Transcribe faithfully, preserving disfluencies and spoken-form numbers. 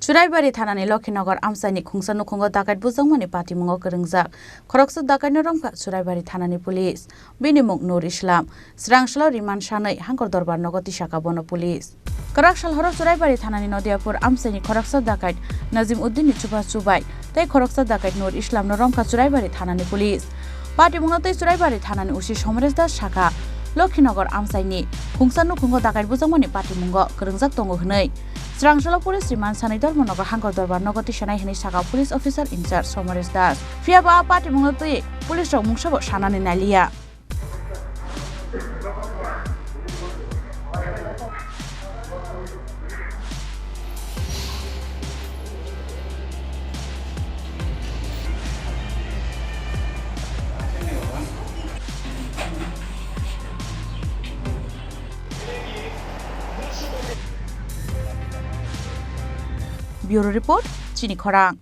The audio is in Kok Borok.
Churaibari thanani Lokhinagar amchaini khungsa nukhungo dakait bujakmani patimungo kwrwngjak khoroksa dakaitno romkha Churaibari thanani police. Bini mung Nur Islam. Srangsalo remand sanwi Hangkor Dorbar nogo tisaka bono police. Kwrak sal horo Churaibari thanani Nodiapur amchaini khoroksa dakait Nazim Uddinni chubachu bai tei khoroksa dakait Nur Islamno romkha Churaibari thanani police. Patimungno tei Churaibari thanani O C Somoresh Das sakha, Lokhinagar amchaini khungsa nukhungo dakait bujakmani patimungo kwrwngjak tongo hwnwi. Srangsalo police remand sanwi Dharmanagar Hangkor Dorbar nogo tisanai hwnwi sakha police officer in charge Somoresh Das. Phiya ba a patimungno twi police rok mungsabo sanani naliya. Bureau Report, Chini Khorang.